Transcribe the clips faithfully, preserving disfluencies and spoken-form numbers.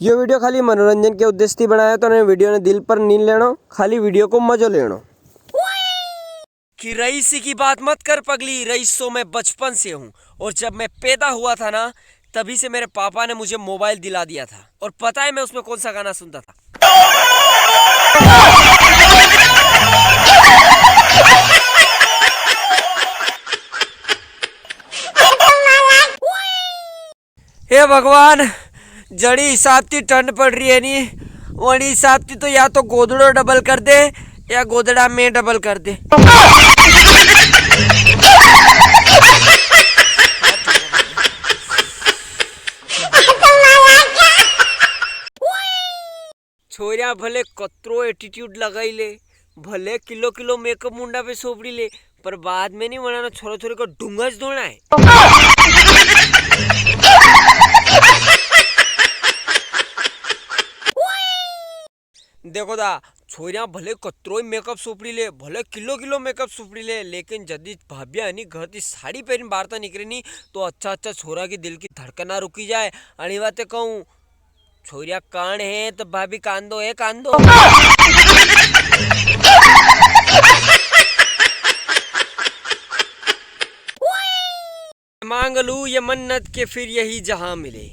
यो video खाली मनोरंजन के उद्देश्य थी बनाया, तो ने video ने दिल पर नी लेनो, खाली video को मजो लेनो। कि रईसी की बात मत कर पगली, रईस तो मैं बचपन से हूँ, और जब मैं पैदा हुआ था ना, तभी से मेरे पापा ने मुझे mobile दिला दिया था। और पता है मैं उसमें कौन सा गाना सुनता था? हे भगवान, जड़ी हिसाब थी ठंड पड़ री है नी, वणी हिसाब थी तो या तो गोदड़ो double कर दे, या गोदड़ा में double कर दे। छोरिया भले कतरो attitude लगाई ले, भले किलो किलो makeup मुंडा पे सोपड़ी ले, पर बाद में नी बनाना, छोरा छोरी को ढूंगा ज धोना है। देखो दा, छोरिया भले कतरो ही makeup सोपड़ी ले, भले किलो किलो makeup सोपड़ी ले, लेकिन जदी भाभिया नी घर ती साड़ी पहन बारता निकरे नी, तो अच्छा अच्छा छोरा की दिल की धड़कना रुकी जाए। अणी वाते कहूँ, छोरिया कान है तो भाभी कांदो है, कांदो। मांग लूं ये मन्नत के फिर यही जहां मिले,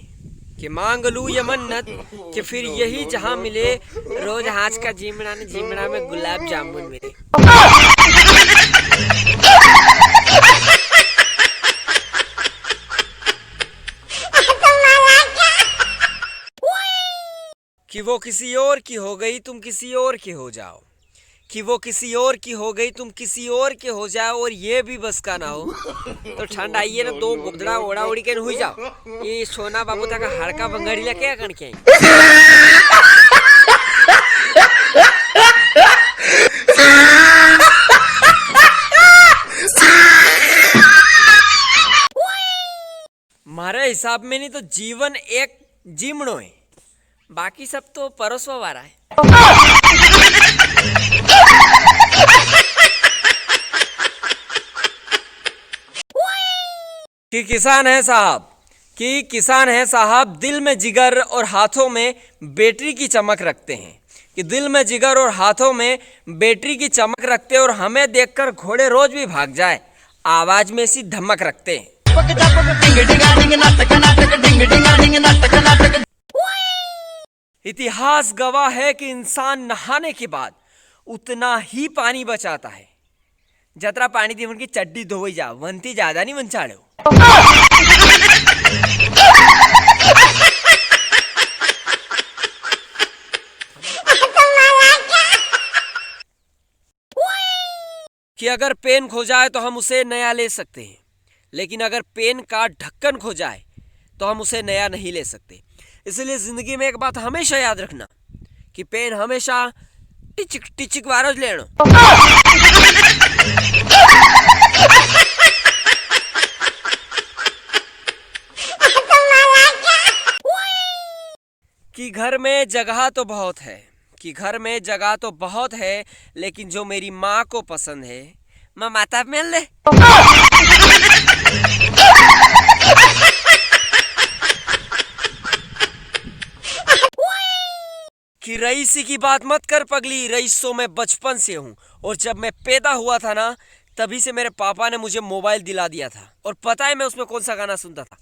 कि मांग लूं ये मन्नत कि फिर यही जहां मिले, रोज हाथ का जीमड़ा ने जीमड़ा में गुलाब जामुन मिले। कि वो किसी और की हो गई, तुम किसी और के हो जाओ, कि वो किसी और की हो गई, तुम किसी और के हो जाओ, और ये भी बस का ना हो, तो ठंड आई है ना, दो गोदड़ा ओढ़ा ओढ़ी के हुई जाओ। ये सोना बाबू तक हड़का भंगारी लेके कण के। म्हारे हिसाब में नी तो जीवन एक जीमणो है, बाकी सब तो परोसवा वाला है। कि किसान है साहब, कि किसान है साहब, दिल में जिगर और हाथों में बैटरी की चमक रखते हैं, कि दिल में जिगर और हाथों में बैटरी की चमक रखते हैं, और हमें देखकर घोड़े रोज भी भाग जाए, आवाज में सी धमक रखते हैं। इतिहास गवाह है कि इंसान नहाने के बाद उतना ही पानी बचाता है, जतरा पानी थी उनकी चड्डी धोई जा, वंती ज्यादा नी वंचाड़ो। कि अगर पेन खो जाए तो हम उसे नया ले सकते हैं, लेकिन अगर पेन का ढक्कन खो जाए तो हम उसे नया नहीं ले सकते। इसलिए जिंदगी में एक बात हमेशा याद रखना कि पेन हमेशा टिचिक टिचिक वारो ज लेनो। कि घर में जगह तो बहुत है, कि घर में जगह तो बहुत है, लेकिन जो मेरी माँ को पसंद है, माँ माता मेल ले। कि रईसी की बात मत कर पगली, रईस तो मैं बचपन से हूँ, और जब मैं पैदा हुआ था ना, तभी से मेरे पापा ने मुझे mobile दिला दिया था। और पता है मैं उसमें कौन सा गाना सुनता था?